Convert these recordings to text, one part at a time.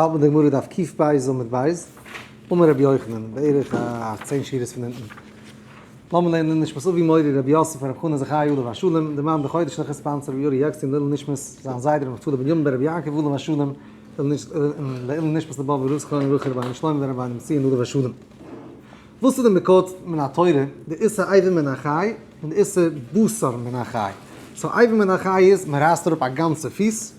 ס'האלט מיט די גמרא דף קב עמוד ב', אמר רבי יוחנן, בערך א צען שורות פון אונטן. לאמיר לערנען נשמת אבי מורי רבי יוסף רבי חנא זכאי עליו השלום, די מאן דחודש לכ' ספאנסער רבי יורי יעקסטין לעילוי נשמת זיין זיידע רבי נפתלי בנימין בן רבי יעקב עליו השלום, לעילוי נשמת לבבא רב זכרונו לברכה רבינו שלמה בן רבינו מציון עליו השלום. וואס איז די מקור מן התורה די איסור אבר מן החי און די איסור בשר מן החי? so אבר מן החי איז מען רייסט אראפ א גאנצע פיס,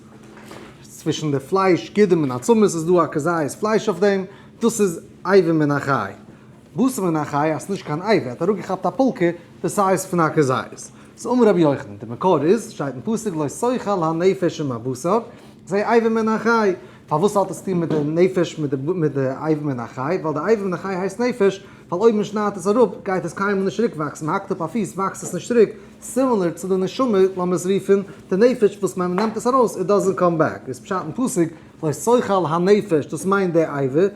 צווישן די פלייש גידים און עצמות איז דא א כזית פלייש אויף דעם, דאס איז אבר מן החי. בשר מן החי אז ס'נישט קיין אבר, ער האט אראפגעכאפט א פולקע די size פון א כזית. so אמר רבי יוחנן, די מקור איז, שטייט אין פסוק לא תאכל הנפש עם הבשר, זה אבר מן החי. פארוואס האט עס צוטון מיט די נפש מיט די אבר מן החי? ווייל די אבר מן החי הייסט נפש, ווייל אויב מען שניידט עס אראפ גייט עס קיינמאל נישט צוריק וואקסן, מען האקט אפ א פיס וואקסט עס נישט צוריק, similar צו די נשמה, לאמיר עס רופן די נפש וואס מען נעמט עס ארויס it doesn't come back, איז פשט אין פסוק לא תאכל הנפש דאס מיינט די אבר,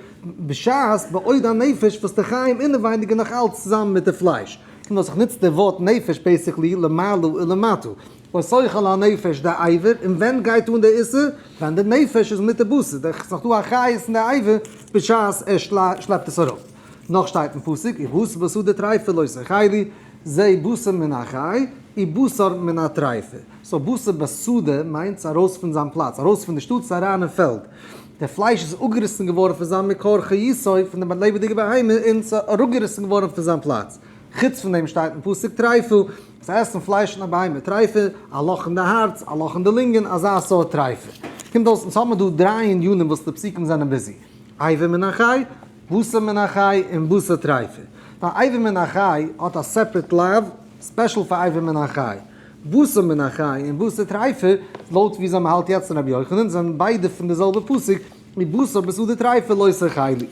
בשעת בעוד הנפש וואס די חיים אינעווייניג איז נאך אלץ צוזאמען מיט די פלייש, קומט אויס איך נוץ די ווארט נפש basically למעלה ולמטה, לא תאכל הנפש די אבר, און ווען גייט אן די איסור? ווען די נפש איז מיט די בשר, די ס'נאך דא א חיות אין די אבר בשעת ער שלעפט עס אראפ. נאך שטייט אין פסוק, ובשר בשדה טריפה לא תאכלו, זה בשר מן החי, ובשר מן הטריפה. so בשר בשדה מיינט ס'ארויס פון זיין פלאץ, ארויס פון די שטאט ס'איז אריין אין פעלד. די פלייש איז אפגעריסן געווארן פון זיין מקור חיותו פון די לעבעדיגע בהמה און ס'איז אראפגעריסן געווארן פון זיין פלאץ. חוץ פון דעם שטייט אין פסוק טריפה, צו עסן פלייש פון א בהמה טריפה, א לאך אין די הארץ, א לאך אין די לונגען, אזא סארט טריפה. קומט אויס אונז האבן מיר דא דריי ענינים וואס די פסוקים זענען busy, אבר מן החי, בשר מן החי, און בשר טריפה. ווייל אבר מן החי האט א separate לאו, special פאר אבר מן החי. בשר מן החי און בשר טריפה, לויט וויאזוי מען האלט יעצט אין רבי יוחנן, זענען ביידע פון די זעלבע פסוק, ובשר בשדה טריפה לא תאכלו.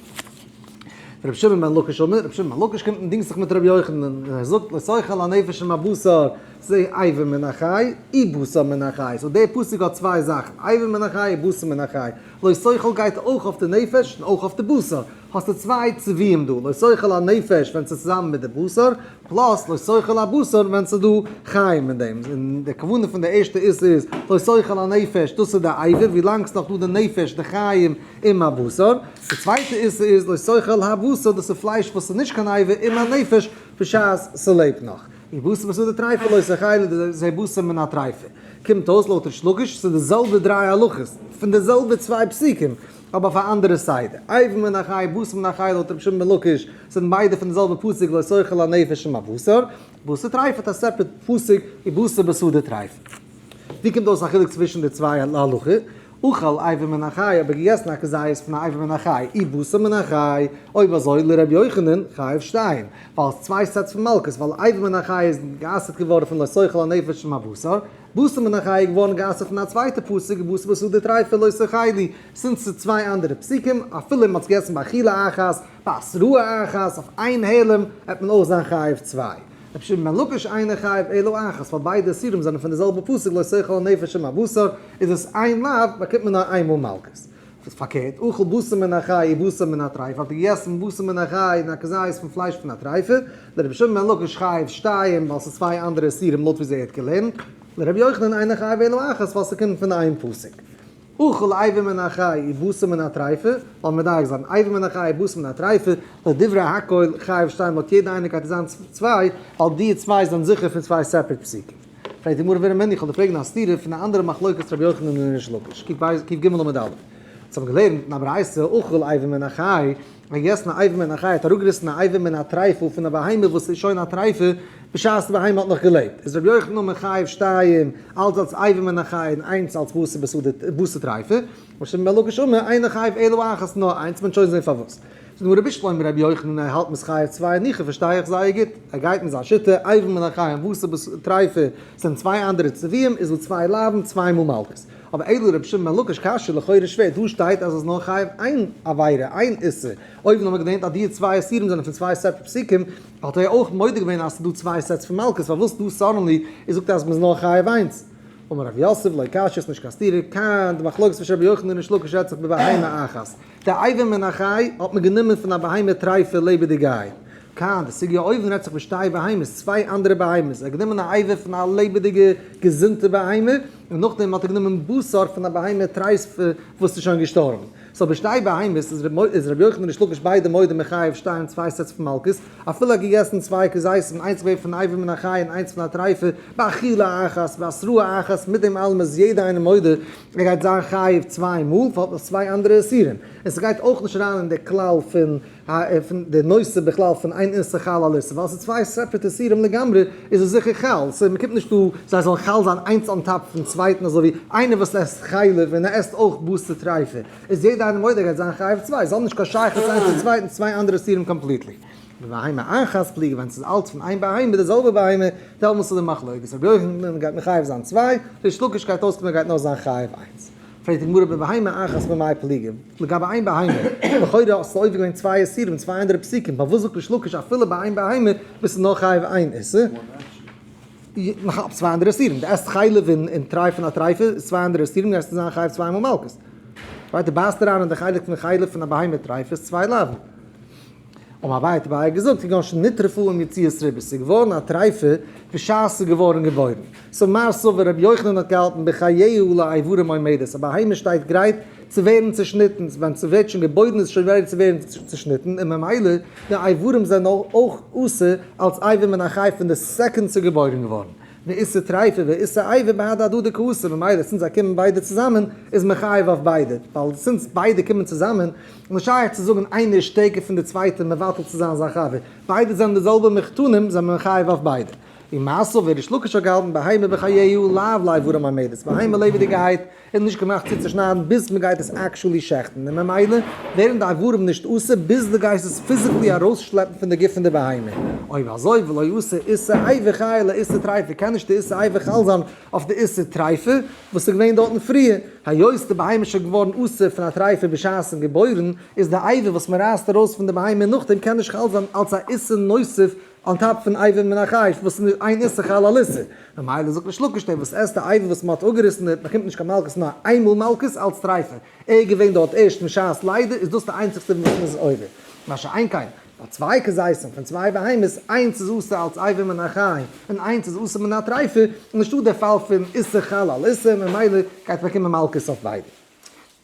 רבי שמעון בן לקיש אומר, רבי שמעון בן לקיש קומט און דינגט זיך מיט רבי יוחנן, און ער זאגט, לא תאכל הנפש עם הבשר, זה אבר מן החי, ובשר מן החי. so דער פסוק האט צוויי זאכן, אבר מן החי ובשר מן החי. לא תאכל גייט אויך אויף די נפש און אויך אויף די בשר. האסטו צוויי ציוויים דא, לא תאכל הנפש ווען ס'איז צוזאמען מיט די בשר, plus לא תאכל הבשר ווען ס'איז דא חיים אין דעם. און די כוונה פון די ערשטע איסור איז לא תאכל הנפש, דאס איז די אבר, ווילאנג ס'איז נאך דא די נפש, די חיים, עם הבשר. די צווייטע איסור איז לא תאכל הבשר, דאס איז פלייש וואס איז נישט קיין אבר, עם הנפש, בשעת ס'לעבט נאך. ובשר בשדה טריפה לא תאכלו, זה בשר מן הטריפה. קומט אויס לויט ריש לקיש ס'איז די זעלבע דריי הלכות, פון די זעלבע צוויי פסוקים, אבער אויף א אנדערע סדר. אבר מן החי, בשר מן החי לויט רבי שמעון בן לקיש, זענען ביידע פון די זעלבע פסוק לא תאכל הנפש עם הבשר. בשר טריפה האט א separate פסוק ובשר בשדה טריפה. ווי קומט אויס א חילוק צווישן די צוויי להלכה? אכל אבר מן החי, אבער געגעסן א כזית פון א אבר מן החי, ובשר מן החי, אויב אזוי לר' יוחנן חייב שתיים, ווייל עס צוויי sets פון מלקות, ווייל אבר מן החי איז גע'אסר'ט געווארן פון לא תאכל הנפש עם הבשר, בשר מן החי איז געווארן גע'אסר'ט פון א צווייטע פסוק ובשר בשדה טריפה לא תאכלו, since ס'איז צוויי אנדערע פסוקים, אפילו מ'האט עס געגעסן באכילה אחת, בהתראה אחת, אויף איין העלם, וועט מען אויך זיין חייב צוויי. רבי שמעון בן לקיש אינו חייב אלא אחת, ווייל ביידע איסורים זענען פון די זעלבע פסוק לא תאכל הנפש עם הבשר, איז עס איין לאו, באקומט מען נאר איין מאל מלקות. ס'איז פארקערט, אכל בשר מן החי ובשר מן הטריפה, האט ער געגעסן בשר מן החי און א כזית פון פלייש פון א טריפה, לרבי שמעון בן לקיש חייב שתיים, ווייל ס'איז צוויי אנדערע איסורים לויט ווי אזוי ער האט געלערנט, לרבי יוחנן אינו חייב אלא אחת, ווייל ס'קומט פון איין פסוק. אכל אבר מן החי ובשר מן הטריפה, לאמיר מדייק זיין, אבר מן החי ובשר מן הטריפה, לדברי הכל חייב שתיים לויט יעדע איינער גייט עס זיין צוויי, ווייל די צוויי זענען זיכער פון צוויי separate פסוקים. פרעגט די גמרא ורמינהו איך וועל דיר פרעגן א סתירה פון א אנדערע מחלוקת רבי יוחנן און ריש לקיש, קוק בית קוק ג עמוד א'. אונז האבן געלערנט אין א ברייתא אכל אבר מן החי, האט געגעסן א אבר מן החי האט אראפגעריסן א אבר מן הטריפה פון א בהמה וואס איז שוין א טריפה בשעת די בהמה האט נאך געלעבט, איז רבי יוחנן אומר חייב שתיים אלץ אלץ אבר מן החי און איינס אלץ בשר בשדה בשר טריפה, רבי שמעון בן לקיש אומר אינו חייב אלא אחת נאר איינס, מען וועט שוין זען פארוואס. זאגט די גמרא בשלמא רבי יוחנן ער האלט מ'איז חייב צוויי ניחא פארשטיי איך זייער גוט, ער גייט מיט זיין שיטה אבר מן החי און בשר בשדה טריפה זענען צוויי אנדערע ציוויים איז דא צוויי לאווין צוויי מאל מלקות. אבער אלא רבי שמעון בן לקיש קשיא לכאורה שווער, דא שטייט אז עס איז נאר חייב איין עבירה, איין איסור, אויבן האבן מיר געלערנט אז די צוויי איסורים זענען פון צוויי separate פסוקים, האט ער אויך מודה געווען אז עס איז דא צוויי sets פון מלקות, פארוואס דא suddenly איז זאגט ער אז מען איז נאר חייב איינס? אמר רב יוסף לא קשיא איז נישט קיין סתירה, כאן די מחלוקת צווישן רבי יוחנן און ריש לקיש רעדט זיך בבהמה אחת, די אבר מן החי האט מען גענומען פון א בהמה טרייפה לעבעדיגעהייט, כאן די סוגיא אויבן רעדט זיך בשתי בהמות, צוויי אנדערע בהמות, ער האט גענומען א אבר פון א לעבעדיגע געזונטע בהמה. און נאכדעם האט ער גענומען בשר פון א בהמה טרייפה וואס איז שוין געשטארבן. סאו בשתי בהמות איז רבי יוחנן און ריש לקיש ביידע מודה מחייב שתיים צוויי sets פון מלקות, אפילו ער האט געגעסן צוויי כזיתים איינס געווען פון אבר מן החי און איינס פון א טרייפה, באכילה אחת והתראה אחת, מיט דעם אלעם איז יעדע איינער מודה ער גייט זיין חייב צוויי מאל, פאלט נאך צוויי אנדערע איסורים. און ס'גייט אויך נישט אריין אין די כלל פון פון די נושא בכלל פון אין איסור חל על איסור, ווייל ס'איז צוויי separate איסורים לגמרי, איז עס זיכער חל, סאו מ'קומט נישט דא זיי זאלן חל זיין איינס on top פון צווייטן אזוי ווי איינער וואס עסט חלב און ער עסט אויך בשר טריפה, איז יעדע איינער מודה ער גייט זיין חייב צוויי, זיי האבן נישט קיין שייכות איינס צום צווייטן, צוויי אנדערע איסורים completely. בבהמה אחת פליגי ווען ס'איז אלץ פון איין בהמה די זעלבע בהמה, דעמאלס איז די מחלוקת, רבי יוחנן גייט מחייב זיין צוויי, ריש לקיש גייט אויסקומען ער גייט נאר זיין חייב איינס. פרעגט די גמרא בבהמה אחת במאי פליגי, לגבי איין בהמה, לכאורה האסטו עובר געווען צוויי איסורים, צוויי אנדערע פסוקים, פארוואס זאגט ריש לקיש אפילו ביי איין בהמה ביסטו נאר חייב איין איסור? נאך אלץ צוויי אנדערע איסורים, די עסט חלב און טרייף פון א טרייפה איז צוויי אנדערע איסורים, גייסטו זיין חייב צוויי מאל מלקות. ווייטער בייסט אריין אין די חלק פון חלב פון א בהמה טרייפה איז צוויי לאווין. אמר אביי האט אביי געזאגט כגון שנטרפה עם יציאת ריבית, ס'איז געווארן א טרייפה בשעת ס'איז געווארן געבוירן. סאו מר סבר רבי יוחנן האט געהאלטן בחייה לאיברים עומדת, א בהמה שטייט גרייט צו ווערן צושניטן, ווען ס'ווערט שוין געבוירן איז שוין ready צו ווערן צושניטן, און ממילא די איברים זענען אויך אסור אלס אבר מן החי פון די סעקונד ס'איז געבוירן געווארן. ואיסור טריפה ואיסור אבר בהדי הדדי קאתי, ממילא since זיי קומען ביידע צוזאמען איז מען חייב אויף ביידע, ווייל since ביידע קומען צוזאמען איז נישט שייך צו זאגן איינער איז שטערקער פון די צווייטע מבטל צו זיין זיין חבר, ביידע זענען די זעלבע מחותנים זענען מען חייב אויף ביידע. ומר סבר ריש לקיש האט געהאלטן בהמה בחייה לאו לאיברים עומדת, בהמה לעבעדיגערהייט איז נישט געמאכט צו צושניידן ביז מען גייט עס actually שעכטן, און ממילא ווערן די איברים נישט אסור ביז דו גייסט עס physically ארויסשלעפן פון די גוף פון די בהמה. אויב אזוי ולא אתי איסור אבר חייל לאיסור טריפה, קען נישט די איסור אבר חל זיין אויף די איסור טריפה וואס איז געווען דארטן פריער, היות די בהמה איז שוין געווארן אסור פון א טריפה בשעת'ן געבוירן, איז די אבר וואס מען רייסט ארויס פון די בהמה נאכדעם קען נישט חל זיין אלס א איסור נוסף on top פון אבר מן החי וואס איז אין איסור חל על איסור, ממילא זאגט ריש לקיש דער וואס עסט די אבר וואס מען האט אפגעריסן דער באקומט נישט קיין מלקות נאר איינמאל מלקות אלץ טרייפה, ער איז געווען דארט ערשט משעת לידה איז דאס די איינציגסטע וואס מען איז עובר, מה שאין כן ביי צוויי כזיתים פון צוויי בהמות איינס איז אסור אלץ אבר מן החי און איינס איז אסור מן הטרייפה איז נישטא דער פאל פון איסור חל על איסור ממילא גייט באקומען מלקות אויף ביידע.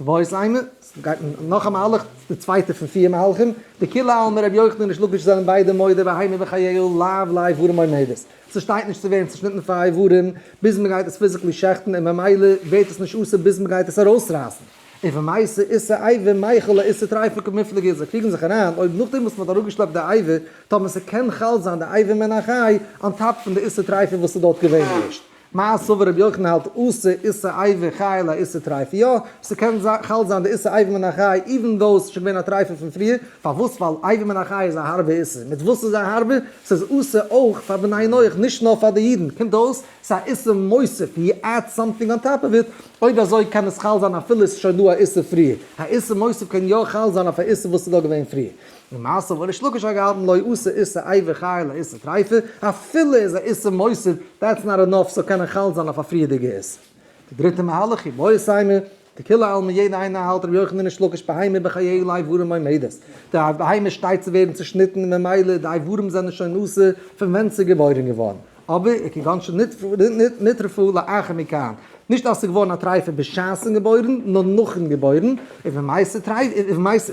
ואיבעית אימא, גייט נאך א מהלך, די צווייטע פון פיר מהלכים, דכולי עלמא רבי יוחנן און ריש לקיש זענען ביידע מודה בהמה בחייה לאו לאיברים עומדת, ס'שטייט נישט צו ווערן צושניטן פאר איברים ביז מ'גייט עס physically שעכטן און ממילא ווערט עס נישט אסור ביז מ'גייט עס ארויסרייסן. ובמייתי איסור אבר מיחל לאיסור טריפה קמיפלגי, זיי קריגן זיך אריין אויב נאכדעם וואס מ'האט אראפגעשלעפט די אבר, טאמער ס'קען חל זיין די אבר מן החי on top פון די איסור טריפה וואס איז דארט געווען ערשט. מר סבר רבי יוחנן האלט אתי איסור אבר חייל לאיסור טריפה יא, ס'קען חל זיין די איסור אבר מן החי even though ס'איז שוין געווען א טריפה פון פריער, פארוואס ווייל אבר מן החי איז א הארבע איסור, מיט וואס איז א הארבע? ס'איז אסור אויך פאר בני נח נישט נאר פאר די אידן, קומט אויס ס'איז א איסור מוסיף, he adds something on top of it, אויב אזוי קען עס חל זיין אפילו ס'איז שוין דא א איסור פריער, א איסור מוסיף קען יא חל זיין אויף א איסור וואס איז דא געווען פריער. ומר סבר ריש לקיש האט געהאלטן לא אתי איסור אבר חייל לאיסור טריפה, אפילו איז א איסור מוסיף, that's not enough ס'זאל קענען חל זיין אויף א פריערדיגע איסור. די דריטע מהלך איבעית אימא, דכולי עלמא יעדע איינער האלט רבי יוחנן ריש לקיש בהמה בחייה לאיברים עומדת, די בהמה שטייט צו ווערן צושניטן און ממילא די איברים זענען שוין אסור פון ווען ס'איז געבוירן געווארן, אבער כגון שנטרפה לאחר מכאן, נישט אז ס'איז געווארן א טרייפה בשעת'ן געבוירן, נאר נאכ'ן געבוירן, ובמייתי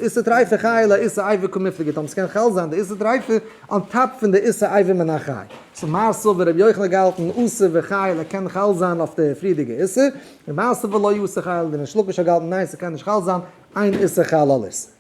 איסור טריפה חייל לאיסור אבר קמיפלגי, טאמער ס'קען חל זיין די איסור טריפה on top פון די איסור אבר מן החי. סאו מר סבר רבי יוחנן האט געהאלטן אתי וחייל קען חל זיין אויף די פריערדיגע איסור, ומר סבר לא אתי חייל, די ריש לקיש האט געהאלטן ניין ס'קען נישט חל זיין, אין איסור חל על איסור.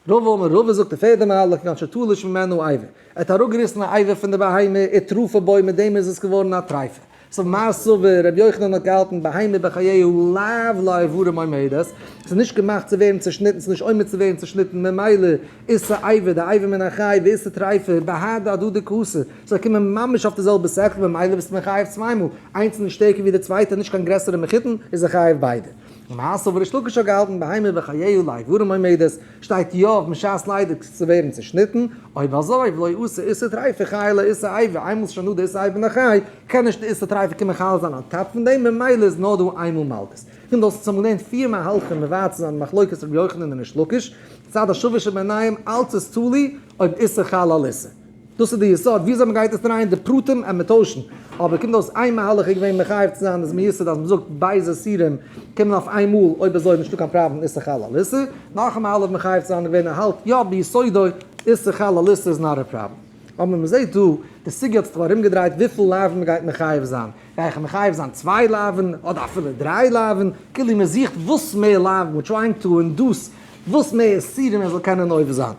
רבא אמר רבא זאגט די פערדע מהלך כגון שתלש ממנה אבר, ער האט אראפגעריסן א אבר פון די בהמה וטרפה בו מיט דעם איז עס געווארן א טריפה. סאו מר סבר רבי יוחנן האט געהאלטן בהמה בחייה לאו לאיברים עומדת, ס'איז נישט געמאכט צו ווערן צושניטן, ס'איז נישט עומד צו ווערן צושניטן ממילא איסור אבר די אבר מן החי ואיסור טריפה בהדי הדדי קאתי, זיי קומען ממש אויף די זעלבע שכל ממילא ביסטו מחייב צוויי מאל, איינס איז נישט שטערקער ווי די צווייטע נישט קיין גרעסערע מחותן איז ער חייב ביידע. ומר סבר ריש לקיש האט געהאלטן בהמה בחייה לאיברים עומדת, שטייט יא אויף משעת לידה צו ווערן צושניטן, אויב אזוי ולא אתי איסור טריפה חייל לאיסור אבר, איינמאל ס'איז שוין דא די איסור אבר מן החי, קען נישט די איסור טריפה קומען חל זיין on top פון דעם, ממילא איז נאר דא איינמאל מלקות. קומט אויס צו האבן געלערנט פיר מהלכים מבאר צו זיין מחלוקת רבי יוחנן און ריש לקיש, צד השווה שביניהם אלץ איז תלוי אויב איסור חל על איסור. דאס איז די יסוד, וויאזוי מען גייט עס דרייען די פרטים און מען טוישן, אבער קומט אויס איין מהלך איז געווען מחייב צו זיין איז מיסוד אז מען זאגט בייזע איסורים קומען אויף איין מאל, אויב אזוי איז נישטא קיין פראבלעם איסור חל על איסור, נאך א מהלך מחייב צו זיין איז געווען ער האלט יא ביסודו איסור חל על איסור איז not a problem. אבער מען זעט דא די סוגיא האט זיך דא ארומגעדרייט וויפיל לאווין מען גייט מחייב זיין, גיי איך מחייב זיין צוויי לאווין אדער אפילו דריי לאווין, כאילו מען זוכט וואס מער לאווין, we're trying to induce וואס מער איסורים ער זאל קענען עובר זיין,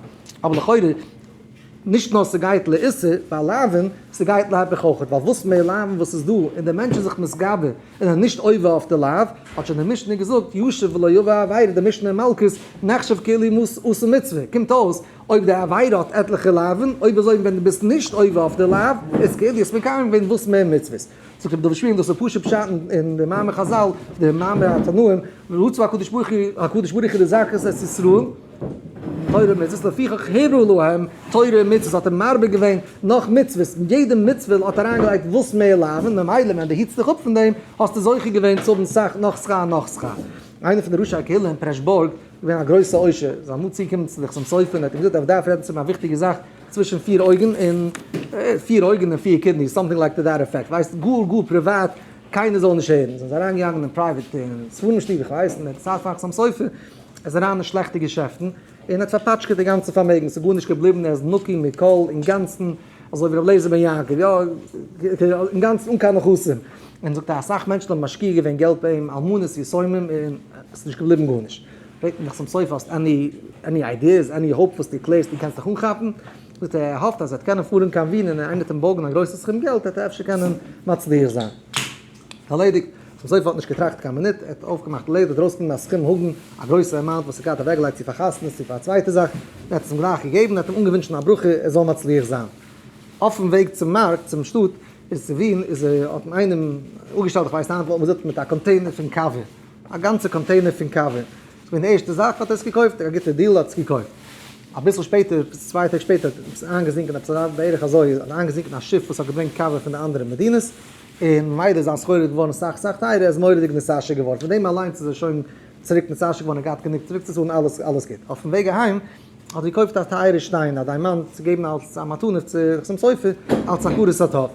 אבער לכאורה נישט נאר ס'גייט לאיסור ביי לאווין, ס'גייט להיפך אויך, ווייל וואס מער לאווין וואס איז דא און דער מענטש איז זיך מתגבר און איז נישט עובר אויף די לאו, האט שוין די משנה געזאגט ישוב ולא יבא עבירה, די משנה אין מלקות, נחשב כאילו עשה מצוה, קומט אויס אויב די עבירה האט עטליכע לאווין, אויב אזוי ווען דו ביסט נישט עובר אויף די לאו, איז כאילו האסט מקיים געווען וואס מער מצוות. זאגט רבי דוד שפירא דאס איז פשוט פשט אין די מאמר חזל, די מאמר התנאים, רצה הקדוש ברוך הוא הקדוש ברוך הוא לזכות את ישראל, תורה ומצוות לפיכך הראה להם תורה ומצוות האט ער מרבה געווען נאך מצוות, אין יעדע מצוה האט ער אריינגעלייגט וואס מער לאווין, ממילא ווען דו היטסט דיך אפ פון דעם האסטו זוכה געווען צו האבן סאך נאך שכר און נאך שכר. איינער פון די ראשי הקהילה אין פרעשבורג איז געווען א גרויסע עושר, איז אמאל צוגעקומען צו די חתם סופר און האט אים געזאגט ער דארף רעדן צו אים א וויכטיגע זאך צווישן פיר אויגן און פיר אויגן און פיר kidneys, something like to that effect, ווייסט גאר גאר פריוואט, קיינער זאל נישט הערן, זענען זיי אריינגעגאנגען אין private אין ספרים שטוב, איך ווייס, און ער האט צייט פארן חתם סופר, ער איז אריין אין שלעכטע געשעפטן, און האט פארפאטשקעט די גאנצע פארמעגן, ס'איז גארנישט געבליבן, ער איז נקי מכל, אינגאנצן, אזוי ווי רבי אליעזר בן יעקב, יא, אינגאנצן אן קיין נכסים, און זאגט אז אסאך מענטשן האבן משקיע געווען געלט ביי אים, אלמנות, יתומים, און עס איז נישט געבליבן גארנישט. פרעגט אים דער חתם סופר, האסט any any ideas, any hope וואס דו קלערסט דו קענסט דיך אנכאפן? זאגט ער, ער האפט אז ער וועט קענען פארן קיין ווין און איינער וועט אים בארגן א גרויסע סכום געלט, וועט ער אפשר קענען מצליח זיין. ערלעדיגט. חתם סופר האט נישט געטראכט קיין מינוט, ער האט אויפגעמאכט די לעד, האט ארויסגענומען א סכום הגון, א גרויסע amount וואס ער האט געהאט אוועקגעלייגט צו פאר חתונות צו פאר א צווייטע זאך, און ער האט עס אים גלייך געגעבן, און האט אים אנגעווינטשן א ברכה ער זאל מצליח זיין. אויפן וועג צום מארק, צום שטאט, איז צו ווין, איז ער האט אים איינעם אפגעשטעלט, איך ווייס היינט וואלט מען געזאגט מיט א container פון קאווע, א גאנצע container פון קאווע, ס'איז געווען די ערשטע זאך האט ער עס געקויפט, א גוטע deal האט עס געקויפט. אביסל שפעטער, צוויי טעג שפעטער, האט עפעס איינגעזינקען עפעס אזא בערך אזוי, איז איינגעזינקען א שיף וואס האט געברענגט קאווע פון די אנדערע מדינות, און ממילא איז זיין סחורה געווארן סאך סאך טייערער, ער איז מורא'דיג נתעשר געווארן, פון דעם אליינס איז ער שוין צוריק נתעשר געווארן און געהאט גענוג צוריקצוצאלן, אלעס אלעס גוט. אויפן וועג אהיים האט ער געקויפט א טייערע שטיין, א דיימאנט, צו געבן אלס א מתנה צו חתם סופר, אלס הכרת הטוב.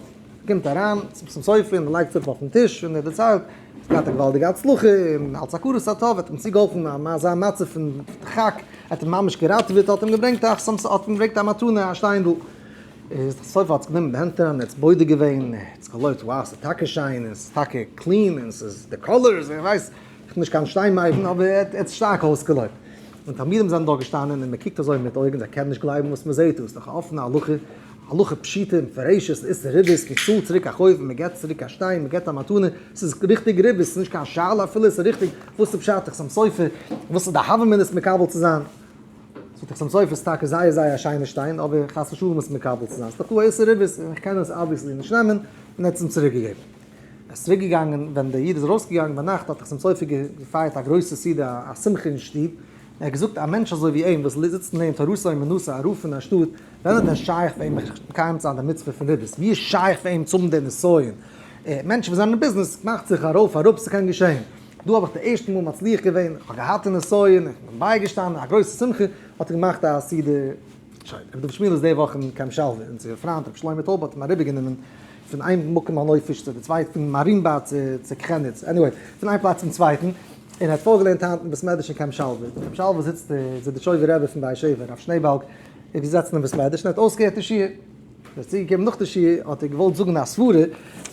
קומט אריין צום חתם סופר און ער לייגט עס אפ אויפן טיש און ער דערציילט, ער האט געהאט א געוואלדיגע הצלחה, און אלס הכרת הטוב האט אים צוגעהאלפן אזא מצב פון דחק, ער האט אים ממש געראטעוועט, האט אים געברענגט א האט אים געברענגט א מתנה, א שטיינדל. איז דער סופר האט זיך גענומען די הענט אריין, ער האט עס בודק געווען, ער האט זיך געלויבט, wow ס'איז טאקע שיין, און ס'איז טאקע clean, און ס'איז די colors, איך ווייס, איך בין נישט קיין שטיין מבין, אבער ער האט עס שטארק אויסגעלויבט. און תלמידים זענען דארט געשטאנען און מען קוקט אזוי מיט אויגן, זיי קענען נישט גלייבן וואס מען זעט דא, ס'איז דאך א אפענע הלכה, הלכה פשוטה ומפורשת, איסור ריבית, מען צאלט צוריק א חוב, מען געבט צוריק א שטיין, מען געבט א מתנה, ס'איז ריכטיג ריבית, ס'איז נישט קיין שאלה אפילו, ס'איז ריכטיג, וואס איז פשט חתם סופר, וואס איז די הוה אמינא עס מקבל צו זיין? זאגט חתם סופר, ס'איז טאקע זייער זייער א שיינע שטיין, אבער חס ושלום עס מקבל צו זיין, ס'איז דאך דא א איסור ריבית, און איך קען עס obviously נישט נעמען, און ער האט עס אים צוריק געגעבן. ער איז צוריק געגאנגען, ווען דער איד איז ארויס געגאנגען ביינאכט האט חתם סופר געפייערט א גרויסע סעודה, א שמחה אין שטוב, ער האט געזאגט, א מענטש אזוי ווי אים וואס זיצט און לערנט תורתו אומנותו, א רב פון א שטאט, ווען איז דען שייך פאר אים מקיים צו זיין די מצוה פון ריבית? ווי איז שייך פאר אים צו האבן די נסיון? מענטשן וואס זענען אין ביזנעס, מאכט זיך ארויף אראפ, ס'קען געשען. דא האב איך די ערשטע מאל מצליח געווען, איך האב געהאט א נסיון, איך בין בייגעשטאנען, א גרויסע שמחה, האט ער געמאכט א סעודה. שוין, רבי דוד שמואל איז די וואך אין קעמפ שלווה, און זיין פריינט רבי שלמה טויב האט אים אריבערגענומען פון איין מקום הנופש צו די צווייטע, פון מארינבאד צו קרעניץ, anyway, פון איין פלאץ צום צווייטן, און ער האט פארגעלערנט היינט אין בית מדרש אין קעמפ שלווה. אין קעמפ שלווה זיצט דער זידיטשויבער רבי פון באר שבע, הרב שנעעבאלג, איז געזעצן אין בית מדרש און האט אויסגעהערט די שיעור. ווען ער איז צוגעקומען נאך די שיעור האט ער געוואלט זאגן א סברה,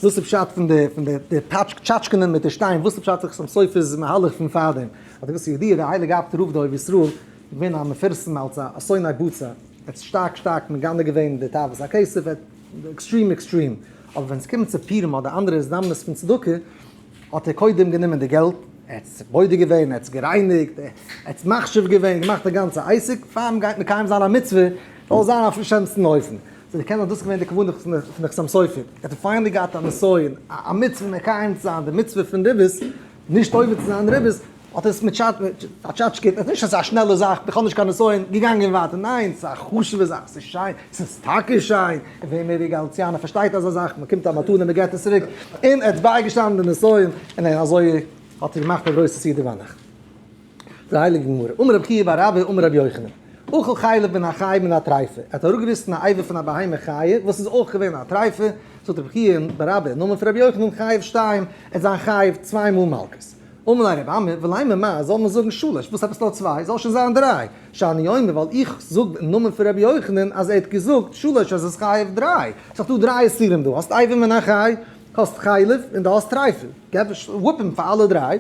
וואס איז פשט פון די פון די די טשאטשקענען מיט די שטיין, וואס איז פשט זיך חתם סופר'ס מהלך פון פארדעם. האט ער געזאגט, ס'איז ידוע דער הייליגער אפטער רב דער אוהב ישראל איז געווען א מפורסם אלס א שונא בצע, ער האט שטארק שטארק מגנה געווען די תאוות הכסף, ער האט extreme extreme, אבער ווען עס קומט צו פורים אדער אנדערע הזדמנות פון צדקה, האט ער קודם גענומען די געלט, ער האט עס בודק געווען, ער האט עס גערייניגט, ער האט עס מחשיב געווען, געמאכט א גאנצע עסק, פאר מען גייט מקיים זיין א מצוה, זאל עס זיין אויפן שענסטן אופן. סאו קען זיין דאס איז געווען די כוונה פון די חתם סופר, ער האט finally געהאט א נסיון, א מצוה מקיים צו זיין די מצוה פון ריבית, נישט עובר צו זיין ריבית, האט עס מיט פארטשאטשקעט, עס איז נישט אזא שנעלע זאך, איך האב נישט קיין נסיון, געגאנגען ווייטער, ניין, ס'איז א חשוב'ע זאך, ס'איז שיין, ס'איז טאקע שיין, און ווער מער ווי גאליציאנער פארשטייט אזא זאך, מען קומט א מתנה מען געט עס צוריק, און ער האט בייגעשטאנען די נסיון, און אזוי האט ער געמאכט א גרויסע סעודה ביינאכט. די הייליגע גמרא, אמר רבי חייא בר אבא אמר רבי יוחנן, אכל חלב מן החי מן הטריפה, ער האט אראפגעריסן א אבר פון א בהמה חיה וואס איז אויך געווען א טריפה, זאגט רבי חייא בר אבא אין נאמען פון רבי יוחנן חייב שתיים, ער וועט זיין חייב צוויי מאל מלקות. אמר ליה רבי אמי, ולימא מר, זאל מען זאגן שלש, וואס עפעס נאר צוויי, זאל שוין זיין דריי, שאני אומר ווייל איך זאג אין נאמען פון רבי יוחנן אז ער האט געזאגט שלש אז עס איז חייב דריי, ס'איז דאך דא דריי איסורים דא, האסט אבר מן החי, האסט חלב, און דו האסט טריפה, געב whip אים פאר אלע דריי,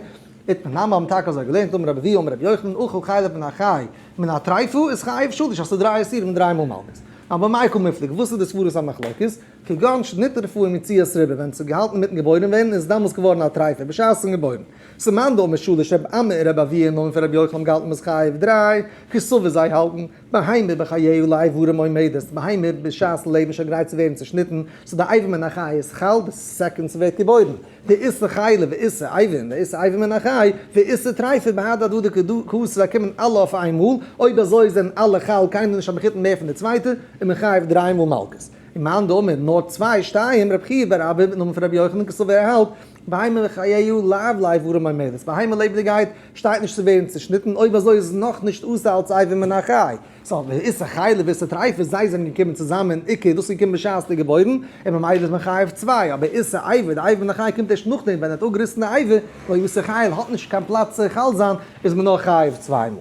איתמר נמי האבן טאקע אזוי געלערנט אמר רבי אבהו אמר רבי יוחנן אכל חלב מן החי מן הטריפה איז חייב שלש האסטו דריי איסורים און דריי מאל מלקות. אבער מאי קא מיפלגי וואס איז די סברת המחלוקת? כגון שנטרפה עם יציאת ריבה ווען ס'איז געהאלטן מיטן געבוירן ווערן איז דאמאלס געווארן א טריפה בשעת'ן געבוירן. ס'מאן דאמר שלש רבי אמי און רבי אבהו אין נאמען פון רבי יוחנן האבן געהאלטן מ'איז חייב דריי, קסבר זיי האלטן, בהמה בחייה לאיברים עומדת, בהמה בשעת'ן לעבן שוין גרייט צו ווערן צושניטן, so די אבר מן החי איז חל די second ס'ווערט געבוירן. דאיסור חלב ואיסור אבר ואיסור אבר מן החי ואיסור טריפה בהדי הדדי קאתי זיי קומען אלע אויף איין מאל, אויב אזוי זענען אלע חל קיינער נישט א מחותן מער פון די צווייטע און מען חייב דריי מאל מלקות. און מאן דאמר נאר צוויי שתיים רב חייא בר אבא נאמען פון רבי יוחנן קסבר ער האלט בהמה בחייה לאו לאיברים עומדת בהמה לעבעדיגעהייט שטייט נישט צו ווערן צושניטן אויב אזוי איז נאך נישט אסור אלץ אבר מן החי. so איסור חלב ואיסור טריפה זיי זענען געקומען צוזאמען עיקר דאס איז געקומען בשעת די געבוירן און ממילא איז מען חייב צוויי אבער איסור אבר די אבר מן החי קומט ערשט נאכדעם ווען ער האט אפגעריסן די אבר ווייל איסור חלב האט נישט קיין פלאץ צו חל זיין איז מען נאר חייב צוויי מאל.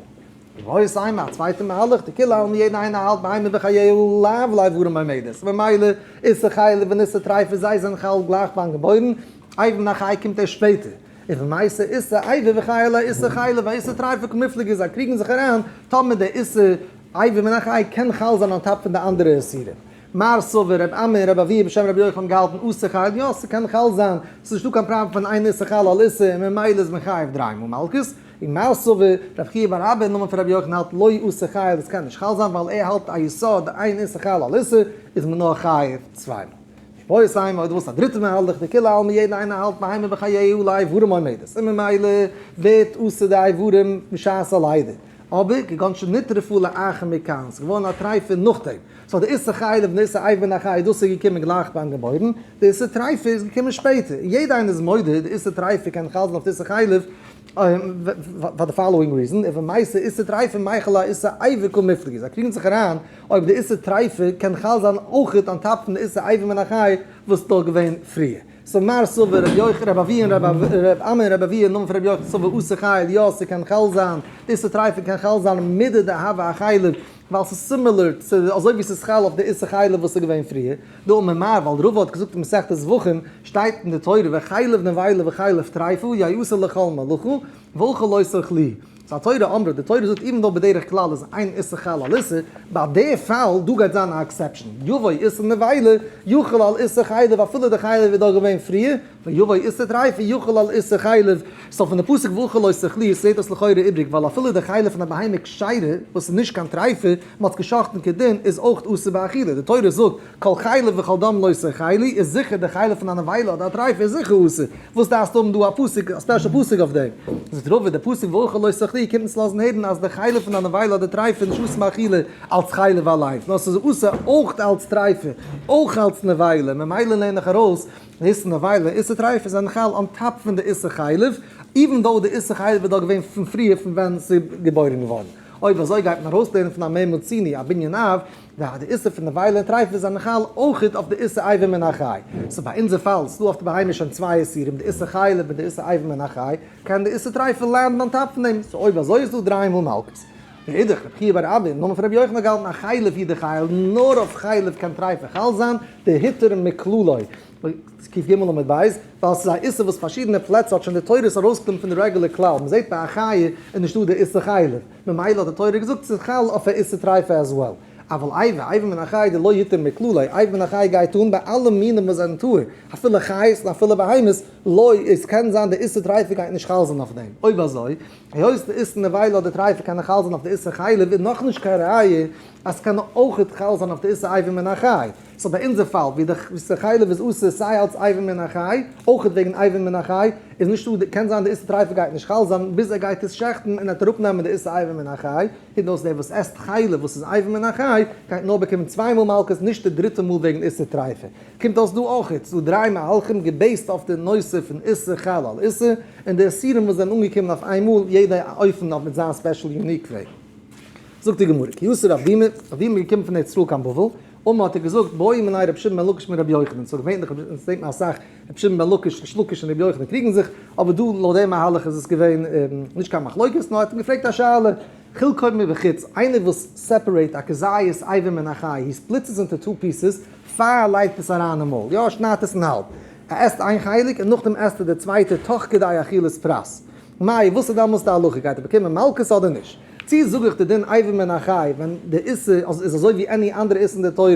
ואיבעית אימא א צווייטע מהלך דכולי עלמא יעדן איינער האלט בהמה בחייה לאו לאיברים עומדת ממילא איסור חלב און איסור טריפה זיי זענען חל גלייך ביים געבוירן אבר מן החי קומט ערשט שפעטער. ובמעשה איסור אבר וחייל איסור חלב ואיסור טריפה קמיפלגי זיי קריגן זיך אריין טאמער דער איסור אבר מן החי קען חל זיין on top פון די אנדערע איסורים. מר סבר רב אמי און רב אבהו בשם רבי יוחנן האבן געהאלטן אסור חל יא ס'קען חל זיין ס'איז נישטא קיין פראבלעם פון אין איסור חל על איסור און ממילא איז מען חייב דריי מאל מלקות. און מר סבר רב חייא בר אבא אין נאמען פון רבי יוחנן האלט לא אסור חל עס קען נישט חל זיין ווייל ער האלט א יסוד אין איסור חל על איסור איז מען נאר חייב צוויי מאל. ואיבעית אימא אויב דו ווילסט א דריטע מהלך דכולי עלמא יעדער איינער האלט בהמה בחייה לאיברים עומדת און ממילא ווערט אסור די איברים בשעת הלידה אבער כגון שנטרפה לאחר מכאן ס'איז געווארן א טריפה נאכדעם so די איסור חלב און די איסור אבר מן החי דאס איז געקומען גלייך ביים געבוירן די איסור טריפה איז געקומען שפעטער און יעדער איינער איז מודה די איסור טריפה קען חל זיין אויף די איסור חלב פאר די following reason, ובמעשה איסור טריפה מיחל אאיסור אבר קמיפלגי, זיי קריגן זיך אריין אויב די איסור טריפה קען חל זיין אויכעט on top פון די איסור אבר מן החי וואס איז דאך געווען פריער. so מר סבר רבי יוחנן רבי אבהו און רבי אמי און רבי אבהו אין נאמען פון רבי יוחנן סבר אסור חייל יא ס'קען חל זיין, די איסור טריפה קען חל זיין מידי דהוה אחלב ווייל ס'איז similar צו אזוי ווי ס'איז חל אויף די איסור חלב וואס איז געווען פריער. דאמר מר ווייל רבא האט געזאגט אין מסכת זבחים שטייט אין די תורה וחלב נבילה וחלב טריפה יעשה לכל מלאכה ואוכל לא תאכלוהו. so התורה אמרה, די תורה זאגט even though בדרך כלל איז אין איסור חל על איסור, ביי די פאל דא גייט זיין א exception, יבוא איסור נבילה יחול על איסור חלב אפילו די חלב איז דאך געווען פריער, ויבוא איסור טריפה יחול על איסור חלב, so פון די פסוק ואוכל לא תאכלוהו זעהט אויס לכאורה איבריג ווייל אפילו די חלב פון א בהמה כשרה וואס איז נישט קיין טריפה, מען האט געשחט'ן כדין, איז אויך אסור באכילה, די תורה זאגט כל חלב וכל דם לא תאכלו, איז זיכער די חלב פון א נבילה אדער א טריפה איז זיכער אסור, וואס דארפסטו האבן דא א פסוק, א special פסוק אויף דעם? זאגט רבא די פסוק ואוכל לא תאכלוהו קומט אונז לאזן הערן אז די חלב פון א נבילה אדער טריפה איז נישט אסור באכילה אלץ חלב אליינס, נאר ס'איז אסור אויך אלץ טריפה, אויך אלץ נבילה, ממילא לערן איך ארויס די איסור נבילה, איסור טריפה זענען חל on top פון די איסור חלב, even though די איסור חלב איז דאך געווען פון פריער פון ווען ס'איז געבוירן געווארן. אויב אזוי גייט מען ארויסלערנען פון א מה מצינו א בנין אב, די די איסור פון נבילה און טריפה זענען חל אויכעט אויף די איסור אבר מן החי. so ביי אונזער פאל ס'דא אויף די בהמה שוין צוויי איסורים די איסור חלב און די איסור אבר מן החי, קען די איסור טריפה land ן on top פון דעם, so אויב אזוי איז דא דריי מאל מלקות. ואידך, רבי חייא בר אבא אין נאמען פון רבי יוחנן האט געהאלטן אז חלב הוא דחייל, נאר אויף חלב קען טריפה חל זיין, דהותר מכללו. קג עמוד ב', ווייל ס'איז א איסור וואס פארשידענע פלעצער האט שוין די תורה עס ארויסגענומען פון די רעגולער כלל, מ'זעט ביי א חיה איז נישטא די איסור חלב, ממילא האט די תורה געזאגט ס'איז חל אויף א איסור טריפה as well. אבל אבר, אבר מן החי דלא הותר מכללו, אבר מן החי גייט אן ביי אלע מינים וואס זענען טהור, אפילו חיות און אפילו בהמות, לא, עס קען זיין די איסור טריפה גייט נישט חל זיין אויף דעם, אויב אזוי, היות די איסור נבילה אדער טריפה קען חל זיין אויף די איסור חלב איז נאכנישט קיין ראיה אז ס'קען אויכעט חל זיין אויף די איסור אבר מן החי. so ביי אונזער פאל ווי די איסור חלב איז אסור סיי אלץ אבר מן החי, אויכעט וועגן אבר מן החי, איז נישטא די, קען זיין די איסור טריפה גייט נישט חל זיין ביז ער גייט עס שעכטן און ער וועט אראפנעמען די איסור אבר מן החי, קומט אויס דער וואס עסט חלב וואס איז אבר מן החי גייט נאר באקומען צוויי מאל מלקות נישט די דריטע מאל וועגן איסור טריפה. קומט אויס דא אויכעט ס'דא דריי מהלכים גע base ט אויף די נושא פון איסור חל על איסור און די איסורים וואס זענען אנגעקומען אויף איין מאל יעדע אופן אויף מיט זיין special unique וועג. זאגט די גמרא, כי אתא רב דימי, רב דימי איז געקומען פון ארץ ישראל קיין בבל, אמר האט ער געזאגט, בעו מיניה רבי שמעון בן לקיש מרבי יוחנן, סאו געווענליך זעט מען אסאך רבי שמעון בן לקיש, ריש לקיש און רבי יוחנן קריגן זיך, אבער דא לויט דעם מהלך איז עס געווען נישט קיין מחלוקת, נאר ער האט אים געפרעגט א שאלה, חלקו מבחוץ, איינער וואס separate א כזית אבר מן החי, he splits עס into two pieces, פאר ער לייגט עס אריין אין מויל, יא ער שניידט עס אין האלב, ער עסט איין חלק און נאכדעם עסט ער די צווייטע תוך כדי אכילת פרס, מאי וואס איז דאמאלס די הלכה, גייט ער באקומען מלקות אדער נישט? צי זאג איך די דין אבר מן החי ווען די איסור איז אזוי ווי any אנדערע איסור אין די תורה,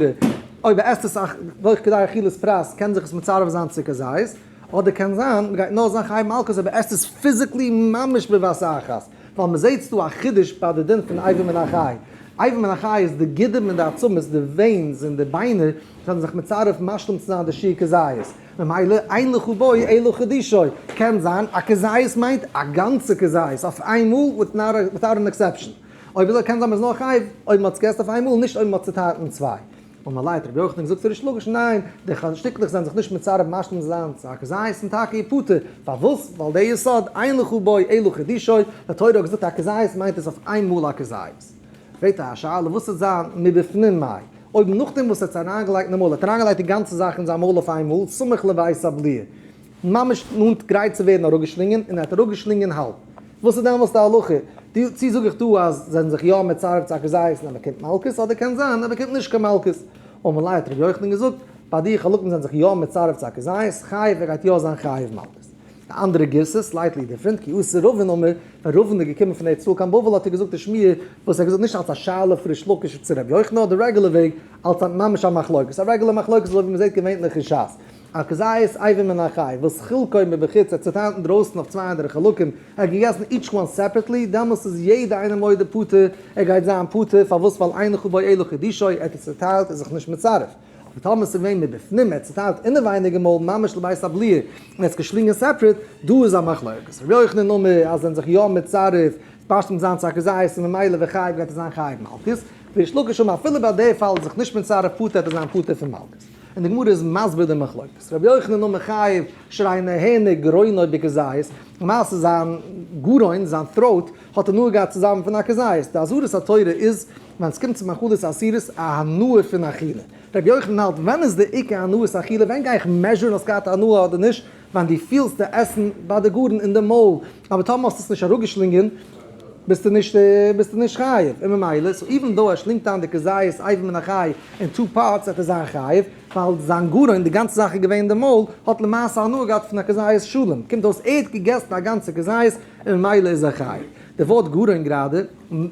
אויב ער עסט עס תוך כדי אכילת פרס קען זיך עס מצרף זיין צו כזית, אדער קען זיין מ'גייט נאר זיין חייב מלקות אויב ער עסט עס physically ממש בבת אחת, ווייל מ'זעהט ס'דא א חידוש ביי די דין פון אבר מן החי, אבר מן החי איז די גידים און די עצמות, די veins און די ביינער זענען זיך מצרף משלים צו זיין די שיעור כזית, ממילא אין לך בו אלא חידושו, קען זיין א כזית מיינט א גאנצע כזית אויף איינמאל without an exception, אויב אזוי קען זיין מ'איז נאר חייב אויב מ'האט עס געעסט אויף איינמאל נישט אויב מ'האט צוטיילט אין צוויי. אמר ליה האט רבי יוחנן געזאגט צו ריש לקיש ניין, די שטיקלעך זענען זיך נישט מצרף משלים זיין צו א כזית און טאקע ופטור, פארוואס? ווייל די יסוד אין לך בו אלא חידושו, די תורה האט געזאגט א כזית מיינט עס אויף איינמאל א כזית. פרעגט ער א שאלה וואס וועט זיין מבפנים מאי? אויב נאכדעם וואס ער האט עס אריינגעלייגט אין די מויל, ער האט אריינגעלייגט די גאנצע זאך אין זיין מויל אויף איינמאל, סמוך לבית הבליעה, ממש נאנט גרייט צו ווערן אראפגעשלינגען, און ער האט אראפגעשלינגען האלב. וואס איז דעמאלס די הלכה? צו זאג איך דא אז זיי זענען זיך יא מצרף צו א כזית און ער באקומט מלקות, אדער קען זיין ער באקומט נישט קיין מלקות. אמר ליה האט רבי יוחנן געזאגט, ביי די חלקים זענען זיך יא מצרף צו א כזית, חייב ער גייט יא זיין חייב מלקות. די אנדערע גירסא, slightly different, כי אתא רבין אמר, ווען רבין איז געקומען פון ארץ ישראל קיין בבל האט ער געזאגט די שמועה וואס ער האט געזאגט נישט אלס א שאלה פון ריש לקיש צו רבי יוחנן נאר די רעגולער וועג אלס א ממש א מחלוקת, א רעגולער מחלוקת אזוי ווי מ'זעט געווענליך אין שס. א כזית אבר מן החי וואס חלקו מבחוץ ער צוטיילט אינדרויסן אויף צוויי אנדערע חלקים, ער האט געגעסן each one separately, דעמאלס איז יעדע איינער מודה פטור, ער גייט זיין פטור, פארוואס ווייל אין לך בו אלא חידושו, ער האט עס צוטיילט איז זיך נישט מצרף. אבער טאמער ס'איז געווען מבפנים, ער האט צוטיילט אינעווייניג אין מויל ממש לבית הבליעה, און ער האט עס געשלינגען separate, דא איז א מחלוקת. ר' יוחנן אמר אז זענען זיך יא מצרף, פשטים זיין צו א כזית און ממילא וחייב גייט ער זיין חייב מלקות, וריש לקיש אמר אפילו ביי די פאל איז זיך נישט מצרף פטור העט ער זיין פטור פון מלקות. און די גמרא איז מסביר די מחלוקת. ר' יוחנן אמר חייב שהרי נהנה גרונו בכזית, למעשה זיין גרון, זיין throat, האט הנאה געהאט צוזאמען פון א כזית. די אזהרת התורה איז ווען עס קומט צו מאכלות אסורות א הנאה פון אכילה. רבי יוחנן האלט ווען איז די עיקר הנאת אכילה ווען גיי איך measure ן האסט געהאט הנאה אדער נישט ווען דו פילסט די עסן ביי די גרון אין די מויל אבער טאמער האסטו עס נישט אראפגעשלינגען ביסטו נישט ביסטו נישט חייב און ממילא so even though ער שלינגט איין די כזית אבר מן החי אין two parts וועט ער זיין חייב ווייל זיין גרון די גאנצע זאך איז געווען אין די מויל האט למעשה הנאה געהאט פון א כזית שלם קומט אויס ער האט געגעסן א גאנצע כזית און ממילא איז ער חייב. די ווארט גרון גראדע,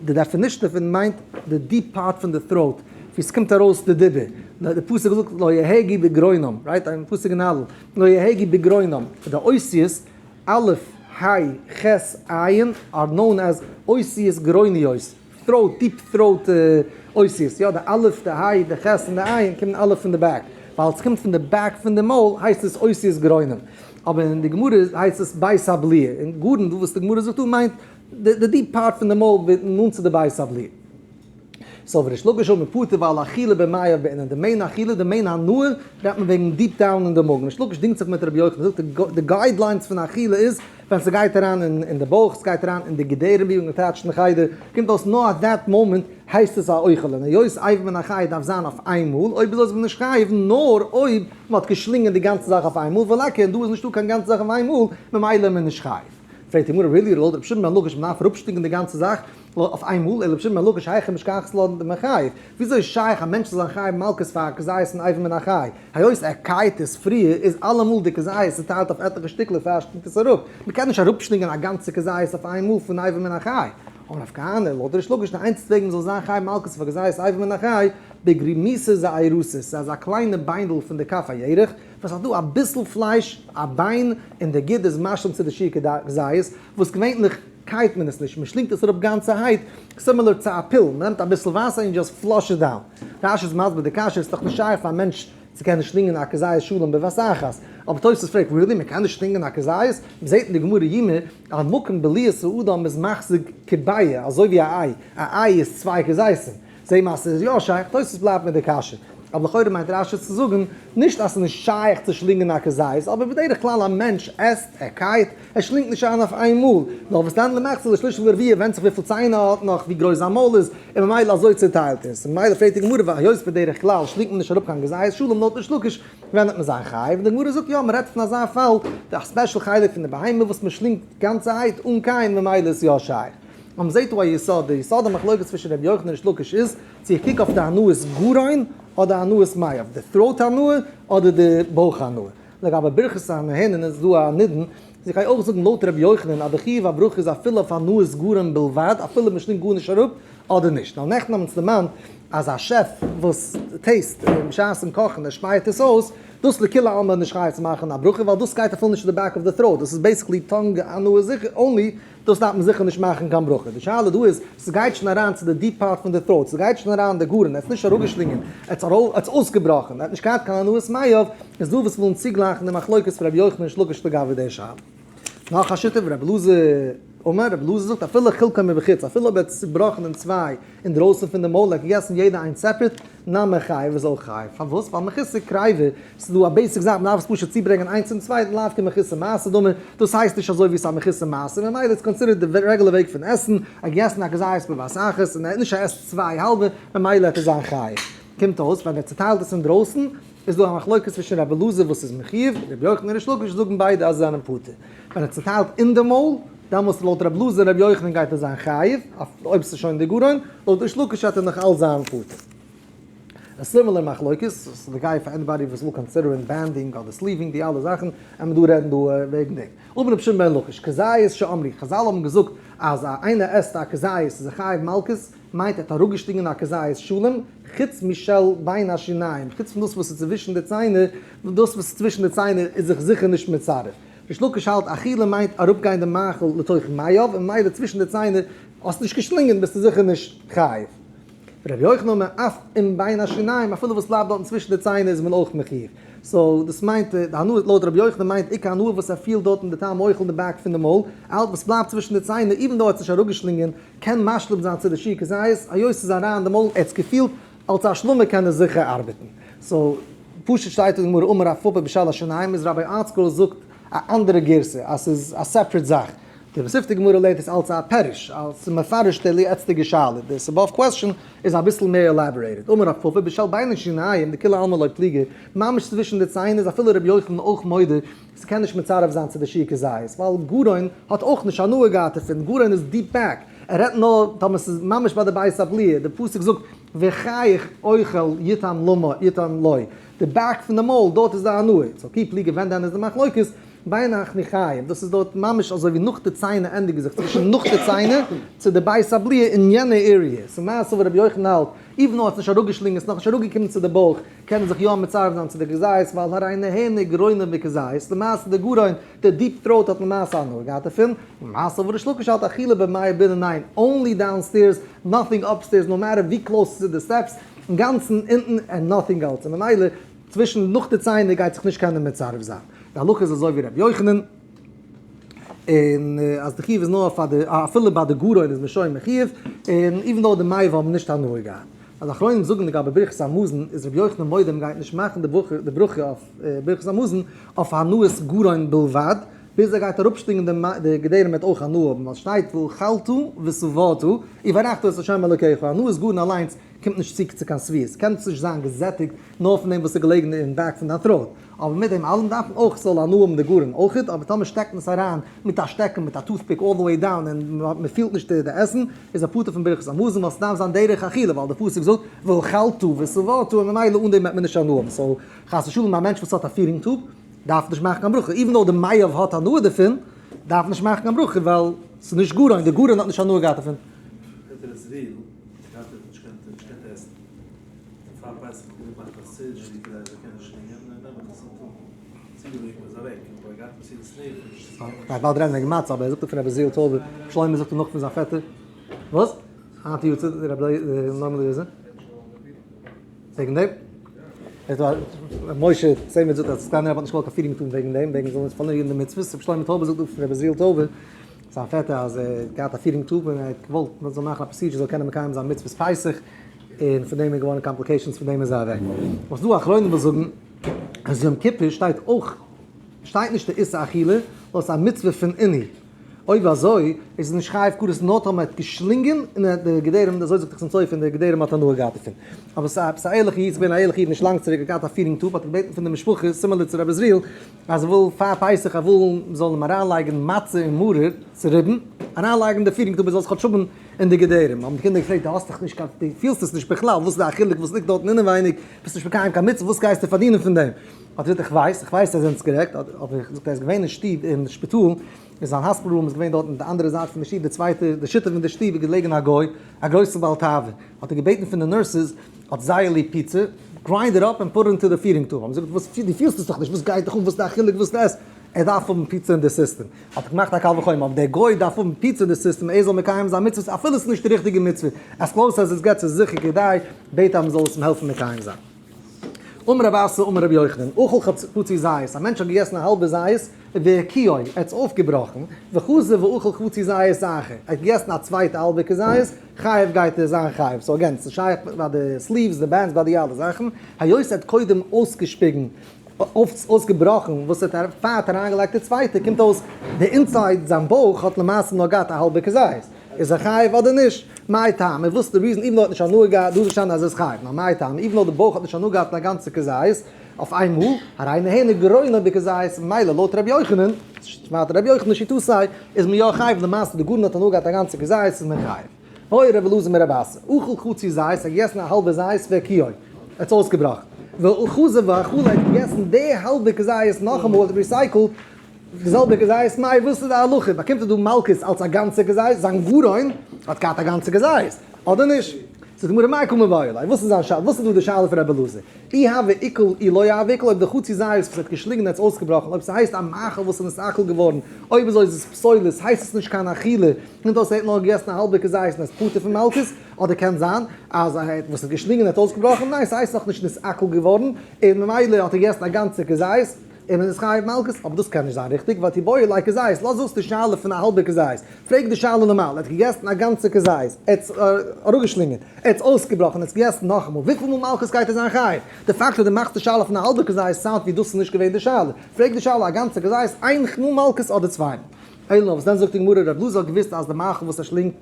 די definition דערפון מיינט די deep part פון די throat, ווי ס'קומט ארויס די דיבור. די פסוק זאגט לא יהגו בגרונם, right? א פסוק אין הלל, לא יהגו בגרונם. די אותיות א', ה', ח', ע' are known as אותיות גרוניות, throat, deep throat אותיות. יא, די א', די ה', די ח' און די ע' קומען אלע פון די back. ווייל ס'קומט פון די back פון די מויל הייסט עס אותיות גרונם. אבער אין די גמרא הייסט עס בית הבליעה, און גרון דא וואס די גמרא זאגט דא מיינט די deep part פון די מויל ווערט נאנט צו די בית הבליעה. so וריש לקיש אמר פטור ווייל אכילה במעיו בעינן, די main אכילה, די main הנאה, רעדט מען וועגן deep down אין די מאגן, ריש לקיש דינגט זיך מיט רבי יוחנן, זאגט די guidelines פון אכילה איז ווען ס'גייט אריין אין די בויך, ס'גייט אריין אין די געדערים ווי מ'האט געטייטשט אין חדר, קומט אויס נאר at that moment הייסט עס א אוכל, און היות אבר מן החי דארף זיין אויף איינמאל, אויב אזוי איז מען נישט חייב נאר אויב מען האט געשלינגען די גאנצע זאך אויף איינמאל, וליכא און דא איז נישטא קיין גאנצע זאך אויף איינמאל, ממילא איז מען נישט חייב. פרעגט די גמרא really לויט רבי שמעון בן לקיש מען דארף אראפשלינגען די גאנצע זאך אויף איינמאל, אלא רבי שמעון בן לקיש היכי משכחת לה דמיחייב, וויאזוי איז שייך א מענטש זאל זיין חייב מלקות פאר א כזית און אבר מן החי, היות ער קייט עס פריער איז אלעמאל די כזית צוטיילט אויף עטליכע שטיקלעך פאר ער שלינגט עס אראפ, מען קען נישט אראפשלינגען א גאנצע כזית אויף איינמאל פון אבר מן החי. אמר רב כהנא, לויט ריש לקיש די איינציגסטע וועג מען זאל זיין חייב מלקות פאר כזית אבר מן החי, בגרומיתא זעירתא, ס'איז אזא קליינע ביינדל פון די כף הירך, וואס האט דא אביסל פלייש, א ביין, און די גיד איז משלים צו די שיעור כזית, וואס געווענליך קייט מען עס נישט, מען שלינגט עס אראפ גאנצערהייט, similar צו א pill, מען נעמט אביסל וואסער און just flush it down. רש"י איז מסביר די קשיא, ס'איז דאך נישט שייך פאר א מענטש צו קענען שלינגען א כזית שלם בבת אחת, אבער תוספות פרעגט, really? מען קען נישט שלינגען א כזית? מען זעט אין די גמרא יומא אז מקום בליעת האדם איז מחזיק כביעה, אזוי ווי א איי, א איי איז צוויי כזיתים, זעה מיר אז ס'איז יא שייך, תוספות בלייבט מיט די קשיא. אבער לכאורה מיינט רשי צו זאגן, נישט אז ס'איז נישט שייך צו שלינגען א כזית, אבער בדרך כלל א מענטש עסט, ער קייט, ער שלינגט נישט איין אויף איין מאל, נאר וואס דען למחצה לשליש ולרביע ווענדט זיך וויפיל ציין ער האט נאך, ווי גרויס זיין מויל איז, און ממילא אזוי צוטיילט עס, ממילא פרעגט די גמרא והיות בדרך כלל שלינגט מען נישט אראפ קיין כזית שלם לויט ריש לקיש, ווען האט מען זיין חייב? און די גמרא זאגט יא מען רעדט פון אזא פאל, די א special חלק פון די בהמה וואס מען שלינגט גאנצערהייט אן קיין ממילא איז יא שייך. אבער מען זעט דא א יסוד, די יסוד המחלוקת צווישן רבי יוחנן און ריש לקיש איז, צו איך קוק אויף די הנאת גרון אדער הנאת מעיו, די throat הנאה אדער די בויך הנאה. לגבי ברכת הנהנין איז דא א נידון, אז איך גיי אויך זאגן לויט רבי יוחנן אז די חיוב הברכה איז אפילו אויף הנאת גרון בלבד אפילו מען שלינגט גארנישט אראפ אדער נישט. נאר נעכטן האבן אונז דערמאנט אז א שעף וואס taste בשעת'ן קאכן ער שפייעט עס אויס, דאס לכולי עלמא נישט חייב צו מאכן א ברכה ווייל דאס גייט אפילו נישט אין די back of the throat, דאס איז basically tongue הנאה זיכער only, דאס דארף מען זיכער נישט מאכן קיין ברכה. די שאלה דא איז, ס'גייט שוין אריין צו די deep part פון די throat, ס'גייט שוין אריין אין די גרון, ער האט נישט אראפגעשלינגען, ער האט עס אויסגעבראכן, ער האט נישט געהאט קיין הנאת מעיו, איז דא וואס ווילן צוגלייכן די מחלוקת פון רבי יוחנן ריש לקיש לגבי די שאלה. נאך א שיטה, רבי אלעזר אמר, רבי אלעזר זאגט אפילו חילקו מבחוץ, אפילו אויב ער האט עס צובראכן אין צוויי אינדרויסן פון די מויל, ער האט געגעסן יעדע איינס separate, נמי חייב איז אויך חייב. פארוואס? ווייל מחוסר קריבה, ס'איז דא א basic זאך, מ'דארף עס פשוט צוברענגען איינס צום צווייטן, לאו כמחוסר מעשה דמי, דאס הייסט נישט אזוי ווי ס'איז א מחוסר מעשה, ממילא איז considered די רעגולער וועג פון עסן, ער האט געגעסן א כזית בבת אחת, און ער האט נישט ער עסט צוויי האלבע, ממילא וועט ער זיין חייב. קומט אויס ווען ער צוטיילט עס אינדרויסן, איז דא א מחלוקת צווישן רבי אלעזר וואס איז מחויב, רבי יוחנן און ריש לקיש זאגן ביידע אז זיי זענען פטור. ווען ער צוטיילט אין די מויל, דאמאלס לויט רבי אלעזר און רבי יוחנן גייט ער זיין חייב, אויב ס'איז שוין די גרון, לויט ריש לקיש וועט ער נאך אלץ זיין פטור. א similar מחלוקת, ס'איז נוגע פאר anybody וואס וויל consider ען banding אדער sleeving די אלע זאכן, עמער דא רעדן דא וועגן דעם. אמר רבי שמעון בן לקיש, כזית שאמרו, חזל האבן געזאגט אז א איינער עסט א כזית איז ער חייב מלקות, מיינט ער האט אראפגעשלינגען א כזית שלם, חוץ משל בין השיניים, חוץ פון דאס וואס איז צווישן די ציינער, דאס וואס איז צווישן די ציינער איז זיך זיכער נישט מצרף. ריש לקיש האלט אכילה מיינט אראפגיין די מאכל לתוך מעיו, און ממילא צווישן די ציינער האסט נישט געשלינגען ביסטו זיכער נישט חייב. רבי יוחנן אומר אף אם בין השיניים אפילו וואס בלייבט דארטן צווישן די ציינער איז מען אויך מחויב. so דאס מיינט די הנאה לויט רבי יוחנן מיינט עיקר הנאה וואס ער פילט דארטן די טעם אוכל אין די back פון די מויל, אלץ וואס בלייבט צווישן די ציינער even though ער האט עס נישט אראפגעשלינגען קען משלים זיין צו די שיעור כזית, היות ס'איז אריין אין די מויל ער האט עס געפילט אלס א השלמה קען עס זיכער ארבעטן. so פשוט שטייט אין גמרא אמר רב פפא בשל השיניים איז רבי ArtScroll זאגט א אנדערע גירסא אז ס'איז א separate זאך. די מתיבתא גמרא לערנט עס אלס א פירוש, אלס מפרש די לעצטיגע שאלה, די above question איז אביסל מער elaborated. אמר רב פפא בשל בין השיניים דכולי עלמא לא פליגי, ממש צווישן די ציין איז אפילו רבי יוחנן אויך מודה ס'קען נישט מצרף זיין צו די שיעור כזית, ווייל גרון האט אויך נישט הנאה געהאט דערפון, גרון איז deep back, ער רעדט נאר טאמער ס'איז ממש ביי די בית הבליעה, די פסוק זאגט וחיך אוכל יתן למה יתן לו, די back פון די מויל דארט איז די הנאה, so כי פליגי ווען דען איז די מחלוקת, בין החניכיים, דאס איז דארט ממש אזוי ווי נאך די ציינער ענדיגן זיך, צווישן נאך די ציינער צו די בית הבליעה אין יענע area, ס'איז מעשה וואס רבי יוחנן האלט, even though האט נישט אראפגעשלינגען, ס'איז נאכנישט אראפגעקומען צו די בויך, קען ער זיך יא מצרף זיין צו די כזית, ווייל הרי נהנה גרונו מכזית, למעשה די גרון, די deep throat האט למעשה הנאה געהאט דערפון, למעשה וואס ריש לקיש האלט אכילה במעי בינה ניין, only downstairs, nothing upstairs, no matter ווי close ס'איז צו די steps, אינגאנצן אונטן and nothing else, און ממילא צווישן נאך די ציינער גייט זיך נישט קענען מצרף זיין. די הלכה איז אזוי ווי ר' יוחנן, און אז די חיוב איז נאר פאר די, אפילו ביי די גרון איז מען שוין מחויב, און even though די מעיו האבן נישט הנאה געהאט. אז אחרונים זאגן לגבי ברכת המזון איז רבי יוחנן מודה מ'גייט נישט מאכן די ברכה אויף ברכת המזון אויף הנאת גרון בלבד, ביז ער גייט אראפשלינגען די געדערים וועט אויך הנאה האבן, ווייל שטייט ואכלת ושבעת וברכת את ה' אלוקיך, הנאת גרון אליינס קומט נישט צו צו קיין שביעות, קענסט נישט זיין געזעטיגט נאר פון דעם וואס איז געלעגן אין back פון דיין throat, אבער מיט דעם אלעם דארף מען אויך ס'זאל הנאה האבן די גרון אויכעט, אבער טאמער שטעקט מען עס אריין מיט א שטעקן מיט א toothpick all the way down און מען פילט נישט די עסן, איז ער פטור פון ברכת המזון ווייל ס'דארף זיין דרך אכילה ווייל די פסוק זאגט ואכלת ושבעת און ממילא אן דעם וועט מען נישט הנאה האבן, so חס ושלום א מענטש וואס האט א feeding tube דארף נישט מאכן קיין ברכה, even though די מעיו האט הנאה דערפון דארף נישט מאכן קיין ברכה ווייל ס'איז נישט גרון, די גרון האט נישט הנאה געהאט דערפון. פעטער עזריאל האט נישט געקענט עסן. פאר פסח האט מען געמאכט א surgery כדי ער זאל קענען שלינגען און נעבעך עס האט צוגעברענגט מען איז אוועק אבער ער האט געהאט מסירות נפש. כ'גיי באלד רעדן וועגן מצה אבער ער זאגט דא פון רבי עזריאל טויבער, שלמה זאגט נאך פון זיין פעטער, וואס? היינט יאר צו רבי נארמאלי איז ער וועגן דעם? משה צמד זאגט אז סקולענער רבי האט נישט געוואלט קיין feeding tube וועגן דעם, וועגן זאל נישט פארלירן די מצוות, רבי שלמה טויבער זאגט דא פון רבי עזריאל טויבער זיין פעטער אז ער האט געהאט א feeding tube און ער האט געוואלט מען זאל מאכן א procedure זאל קענען מקיים זיין מצוות פסח. און פון דעם איז געווארן complications, פון דעם איז ער אוועק. וואס דא אחרונים וואס זאגן אז יום כיפור שטייט אויך, שטייט נישט די איסור אכילה, נאר עס איז א מצוה פון עינוי. אויב אזוי איז עס נישט חייב כרת נאר טאמער ער האט געשלינגען און ער האט די געדערים, אזוי זאגט דאך סופר, און די געדערים האט הנאה געהאט דערפון. אבער ס'איז עפעס א ערליכע איד, ס'איז געווען א ערליכע איד נישט לאנג צוריק, האט געהאט א feeding tube, האט ער געבעטן פון די משפחה, similar צו רבי עזריאל, אז ער וויל פאר פסח ער וויל מ'זאל אים אריינלייגן מצה און מרור צוריבן, אריינלייגן די feeding tube ער זאל עס כאטש האבן אין די געדערים. האבן די קינדער געפרעגט, דו האסט דאך נישט קיין, דו פילסט עס נישט בכלל, וואס איז די חילוק וואס ליגט דארטן אינעווייניג, ביסט נישט מקיים קיין מצוה, וואס גייסטו פארדינען פון דעם? האט ער געזאגט, איך ווייס, איך ווייס אז איר זענטס גערעכט, אבער איך זאגט ער איז געווען אין שטוב אין שפיטאל, אין זיין hospital room איז געווען דארט אין די אנדערע זייט פון די שטוב, די צווייטע, די שותף אין די שטוב איז געלעגן א גוי, א גרויסע בעל תאווה, האט ער געבעטן פון די nurses, האט זייער ליב פיצא, grind it up and put into the feeding tube, האבן זיי געזאגט וואס, דו פילסט עס דאך נישט, וואס גייט דיך אן, וואס איז די חילוק וואס דו עסט, ער דארף האבן פיצא אין די סיסטעם, האט ער געמאכט א קל וחומר, אויב דער גוי דארף האבן פיצא אין די סיסטעם ער זאל מקיים זיין מצוות אפילו עס איז נישט די ריכטיגע מצוה, as close as it gets איז זיכער כדאי, בעט אז מען זאל עס אים העלפן מקיים זיין. אמר רב אסי אמר רבי יוחנן, אכל חצי זית, א מענטש האט געגעסן א האלבע זית, והקיאו, ער האט עס אויפגעבראכן, וחזר ואכל חצי זית אחר, ער האט געגעסן א צווייטע האלבע כזית, חייב גייט ער זיין חייב, so again, ס'איז שייך ביי די sleeves, די bands, ביי די אלע זאכן, היות ער האט קודם אויסגעשפיגן, אויסגעבראכן, וואס ער האט פאר האט אריינגעלייגט די צווייטע, קומט אויס די inside זיין בויך האט למעשה נאר געהאט א האלבע כזית, איז ער חייב אדער נישט? מאי טעמא, וואס איז די reason, even though ער האט נישט הנאה געהאט, דא איז געשטאנען אז ער איז חייב, נאר מאי טעמא, even though די בויך האט נישט הנאה געהאט פון א גאנצע כזית, אויף איין מאל, הרי נהנה גרונו בכזית, ממילא לויט רבי יוחנן, שמעט רבי יוחנן שיטתו, איז מען יא חייב, למעשה די גרון האט הנאה געהאט א גאנצע כזית איז מען חייב. הוי רבי אלעזר מרבי אסי, אכל חצי זית, ער האט געגעסן א האלבע זית והקיאו, ער האט עס אויסגעבראכן. וחזר ואכל, ער האט געגעסן די האלבע כזית נאכאמאל, ער האט recycled די זעלבע כזית, מאי וואס איז די הלכה, באקומט ער דא מלקות אלס א גאנצע כזית, זיין גרון האט געהאט א גאנצע כזית, אדער נישט? זאגט די גמרא מאי קא מיבעיא ליה, וואס איז זיין שאלה, וואס איז דא די שאלה פון רבי אלעזר? אי הוה עיקול אי לא הוה עיקול, אויב די חצי זית וואס האט געשלינגען האט עס אויסגעבראכן, אויב ס'הייסט א מאכל וואס איז נתעכל געווארן, אויב אזוי איז עס פסולת, הייסט עס נישט קיין אכילה, קומט אויס ער האט נאר געגעסן א האלבע כזית און עס פטור פון מלקות, אדער קען זיין אז ער האט וואס האט געשלינגען האט אויסגעבראכן, ניין ס'הייסט נאך נישט נתעכל געווארן, און ממילא האט ער געגעסן א גאנצע כזית, און מען איז חייב מלקות, אבער דאס קען נישט זיין ריכטיג, ווייל תיבעי ליה כזית, לאז אויס די שאלה פון א האלבע כזית, פרעג די שאלה נארמאל, ער האט געגעסן א גאנצע כזית, ער האט עס אראפגעשלינגען, ער האט עס אויסגעבראכן, ער האט עס געגעסן נאכאמאל, וויפיל מאל מלקות גייט ער זיין חייב? די פאקט אז דו מאכסט די שאלה פון א האלבע כזית sound ווי דאס איז נישט געווען די שאלה, פרעג די שאלה א גאנצע כזית, איין מאל מלקות אדער צוויי מאל. אלא וואס דען זאגט די גמרא, רב אלעזר האט געוואוסט אז די מאכל וואס ער שלינגט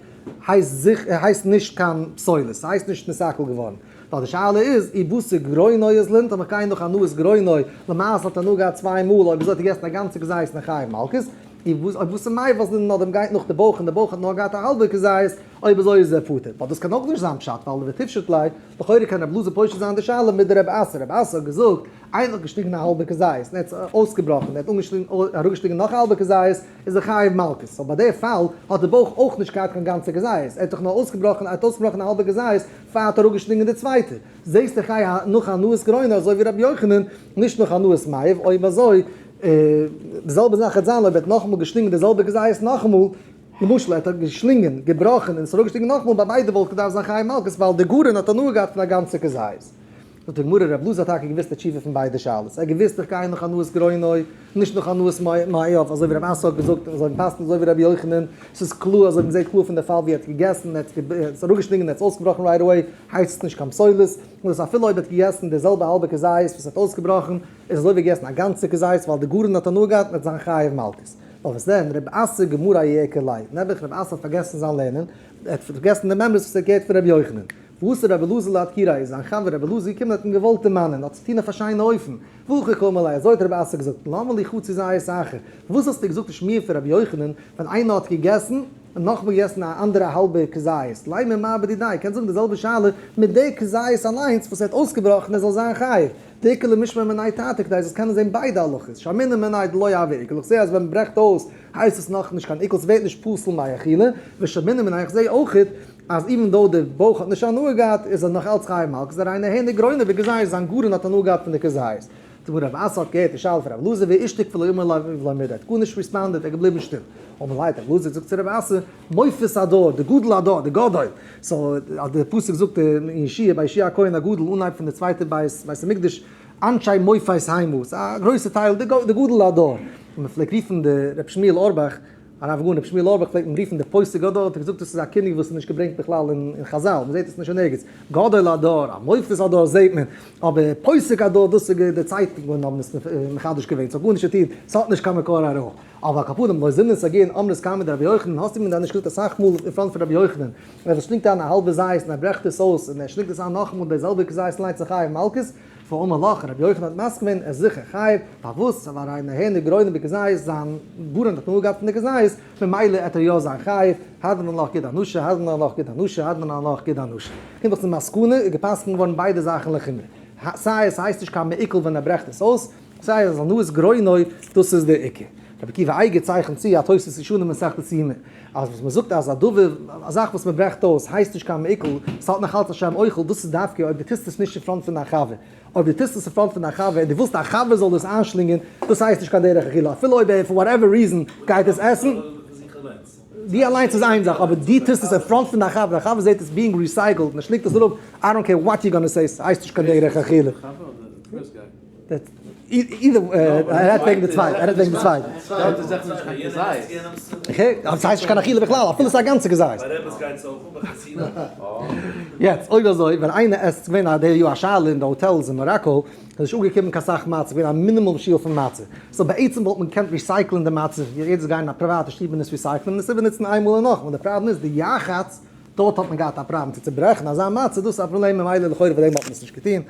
הייסט זיך הייסט נישט קיין פסולת, ס'הייסט נישט נתעכל געווארן, ווייל די שאלה איז, אי בתר גרונו אזלין, טאמער גיין נאך הנאת גרונו, למעשה האט הנאה געהאט צוויי מאל, אויב אזוי האט ער געגעסן א גאנצע כזית און חייב מלקות, אי בתר מיהב אזלין נאר דעם גייט נאך די בויך און די בויך האט נאר געהאט א האלבע כזית, אויב אזוי איז ער פטור. ווייל דאס קען אויך נישט זיין פשט, ווייל ותפשוט ליה, לכאורה קען רב אלעזר פושט זיין די שאלה מיט די רב אסי, רב אסי האט געזאגט, איינער האט געשלינגען א האלבע כזית און ער האט עס אויסגעבראכן, ער האט אראפגעשלינגען נאך א האלבע כזית, איז ער חייב מלקות. so ביי די פאל האט די בויך אויך נישט געהאט קיין גאנצע כזית, ער האט דאך נאר אויסגעבראכן, ער האט אויסגעבראכן א האלבע כזית פאר ער האט אראפגעשלינגען די צווייטע. זעסט איך גיי נאך הנאת גרונו אזוי ווי רבי יוחנן, נישט נאך הנאת מעיו, אויב אזוי די זעלבע זאך וועט זיין אויב ער האט נאכאמאל געשלינגען די זעלבע כזית נאכאמאל, למשל ער האט געשלינגען, געבראכן און עס אראפגעשלינגען נאכאמאל, ביי ביידע וואלט געדארפט זיין חייב מלקות ווייל די גרון האט הנאה געהאט פון א גאנצע כזית. זאגט די גמרא, רב אלעזר האט טאקע געוואוסט די תשובה פון ביידע שאלות, ער האט געוואוסט איך גיי נאך הנאת גרונו, נישט נאך הנאת מעיו, אזוי ווי רב אסי האט געזאגט, אזוי ווי פסק'נט אזוי ווי רבי יוחנן, ס'איז קלאר אזוי ווי מ'זעט קלאר פון די פאל ווי ער האט געגעסן, ער האט עס אראפגעשלינגען, ער האט עס אויסגעבראכן right away, הייסט עס נישט קיין פסולת, און דאס אפילו אויב ער האט געגעסן די זעלבע האלבע כזית וואס ער האט אויסגעבראכן, איז אזוי ווי געגעסן א גאנצע כזית ווייל די גרון האט הנאה געהאט און וועט זיין חייב מלקות. נאר וואס דען, רב אסי גמריה איעקר ליה, נעבעך רב אסי האט פארגעסן זיין לערנען, ער האט פארגעסן די מימרות וואס ער האט געהערט פון רבי יוחנן. ואתא רבי אלעזר לאדכוריה, איז זיין חבר רבי אלעזר געקומען האט אים געוואלט דערמאנען, האט צו טון אויף א שיינע אופן, והכי קאמר ליה, אזוי האט רבי אסי געזאגט, למה לי חצי זית אחר, וואס האסטו געזאגט די שמועה פון רבי יוחנן, ווען איינער האט געגעסן, און נאכאמאל געגעסן א אנדערע האלבע כזית, לימא מר בדידיה, קען זאגן די זעלבע שאלה מיט די כזית אליינס וואס ער האט אויסגעבראכן ער זאל זיין חייב, דאיכא למשמע מיניה תרתי כדי זאלסט קענען זען ביידע הלכות, שמעינן מיניה דלא הוי עיקול, איך זע אז ווען מ'ברעכט אויס הייסט עס נאכנישט קיין עיקול ס'ווערט נישט פסול מאכילה, ושמעינן מיניה איך זע אויכעט אז even though די בויך האט נישט הנאה געהאט איז ער נאך אלץ חייב מלקות דהרי נהנה גרונו בכזית זיין גרון האט הנאה געהאט פון די כזית. די גמרא רב אסי האט געהערט די שאלה פון רב אלעזר ואישתיק ולא אמר ליה ולא מידי האט גארנישט responded ער געבליבן שטיל. אמר ליה רב אלעזר זאגט צו רב אסי מופת הדור די גדול הדור די גדול so אז די פסוק זאגט אין יהושע ביי יהושע הכהן הגדול אנהייב פון די צווייטע בית בית המקדש אנשי מופת המה ס'איז א גרויסע טייל די גדול הדור און מ'פלעגט רופן די רב שמואל אורבאך. הרב הגאון רבי שמואל אורבאך פלעגט אים רופן דער פוסק הדור, האט ער געזאגט דאס איז א כינוי וואס איז נישט געברענגט בכלל אין חזל, מען זעט עס נישט אין ערגעץ, גדול הדור, א מופת הדור זעט מען, אבער פוסק הדור דאס איז די צייטונגען האבן עס מחדש געווען, ס'האט גארנישט צו טון, ס'האט נישט קיין מקור ארויף. אבער על כל פנים לא זימנין סגיאין אמרת קמיה דרבי יוחנן, האסטו מיר דען נישט געזאגט אסאך מאל אין front פון רבי יוחנן, ווער עס שלינגט איין א האלבע זית און ער ברעכט עס אויס און ער שלינגט עס איין נאכאמאל די זעלבע כזית אליינס איז חייב מלקות, ואמר לך, רבי יוחנן האט מסכים געווען, ער איז זיכער חייב, פארוואס? ווייל הרי נהנה גרונו בכזית, זיין גרון האט הנאה געהאט פון די כזית, ממילא עט ער יא זיין חייב, הדרן עלך גיד הנשה, הדרן עלך גיד הנשה, הדרן עלך גיד הנשה. קומט דאך צום מסקנא, איז גע'פסק'נט געווארן ביידע זאכן לחומרא. סיי עס הייסט נישט קיין מעיקל ווען ער ברעכט עס אויס, סיי אז הנאת גרונו, דאס איז דער עיקר. רבי עקיבא אייגער צייכנט צו א תוס' ישנים מסכת יומא, אז וואס מען זאגט אז א דבר, א זאך וואס מען ברעכט אויס הייסט נישט קיין מעיקל, ס'האט נאך אלץ א שם אוכל, דאס איז דווקא אויב דו טוסט עס נישט אין front פון דיין חבר. אויב דו טוסט עס אין front פון דיין חבר און דו ווילסט דיין חבר זאל דאס איינשלינגען, דאס הייסט נישט קיין דרך אכילה, אפילו אויב ער for whatever reason גייט עס עסן. דו אליינס איז איין זאך, אבער דו טוסט עס אין front פון דיין חבר, דיין חבר זעט עס being recycled און ער שלינגט עס אראפ, I don't care what you gonna say, ס'הייסט נישט קיין דרך אכילה. ער רעדט וועגן די צווייטע, ער רעדט וועגן די צווייטע. okay, אבער ס'הייסט נישט קיין אכילה בכלל, אפילו ס'איז א גאנצע כזית. יעצט, אויב אזוי, ווען איינער עסט, ס'געווען א די יאר א שאלה אין די hotels אין מאראקא, איז נישט אנגעקומען קיין סאך מצה, געווען א מינימום שיעור פון מצה. so בעצם וואלט מען געקענט recycle ן די מצה, יעדער זאל גיין אין א פריוואטע שטוב און עס recycle ן און עס איבערנוצן איינמאל און נאכאמאל. די פראבלעם איז די יחץ, דארט האט מען געהאט א פראבלעם צו צוברעכן אזא מצה, דאס איז א פראבלעם ממילא לכאורה פאר דעם האט מען עס נישט געטון,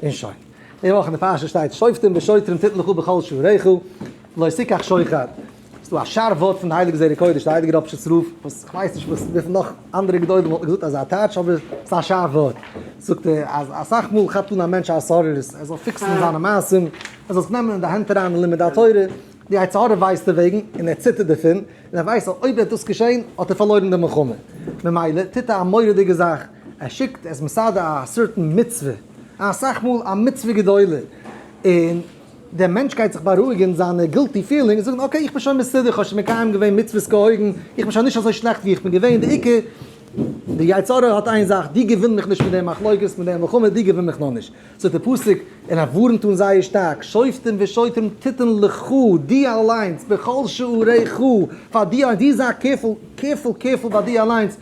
און שוין. די וואך אין די פרשה שטייט שופטים ושוטרים תתן לך בכל שעריך, לא תקח שוחד. ס'איז דא א שארף ווארט פון די הייליגע זרע קודש, די הייליגע ראפשיצער רב, וואס כ'ווייס נישט וואס וויפיל נאך אנדערע גדולים וואלטן געזאגט אזא טייטש, אבער ס'איז א שארף ווארט. זאגט ער אז אסאך מאל כאפט אן א מענטש א התעוררות, ער זאל fix ן זיינע מעשים, ער זאל זיך נעמען אין די הענט אריין אין לימוד התורה, די יצר הרע ווייסט דערוועגן און ער ציטערט דערפון, און ער ווייסט אז אויב וועט דאס געשען האט ער פארלוירן די מלחמה. ממילא טוט ער א מורא'דיגע זאך, ער שיקט, ער איז מסדר א certain מצוה, אסאך מאל א מצוה גדולה, און דער מענטש גייט זיך בארואיגן זיינע guilty feeling און זאגן okay איך בין שוין מסודר, איך האב שוין מקיים געווען מצוות כהוגן, איך בין שוין נישט אזוי שלעכט ווי איך בין געווען, די עיקר, די יצר הרע האט איין זאך, דו געווין מיך נישט מיט די מחלוקת, מיט די מלחמה, דו געווין מיך נאר נישט. זאגט דער פסוק, און ער ווארנט אן זייער שטארק, שופטים ושוטרים תתן לך, דו אליינס, בכל שעריך, פאר דיר אליינס, דו זיי careful, careful, careful ביי דיר אליינס,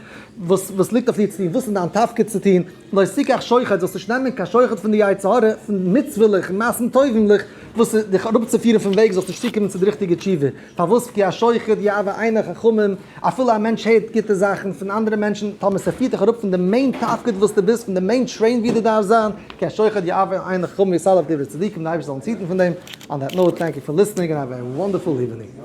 וואס וואס ליגט אויף דיר צו טון, וואס איז דיין תפקיד צו טון, לא תקח שוחד, זאלסט נישט נעמען קיין שוחד פון די יצר הרע, פון מצוה'לעך און מעשים טובים'לעך, וואס איז דיך אראפצופירן פון וועג, זאלסט נישט צוקומען צו די ריכטיגע תשובה. פארוואס כי השוחד יעוור עיני חכמים, אפילו א מענטש הערט גוטע זאכן פון אנדערע מענטשן, טאמער ס'פירט דיך אראפ פון די main תפקיד וואס דו ביסט, פון די main train ווי דו דארפסט זיין, כי השוחד יעוור עיני חכמים ויסלף דברי צדיקים, די אייבערשטער זאל אונז היטן פון דעם, on that note, thank you for listening and have a wonderful evening.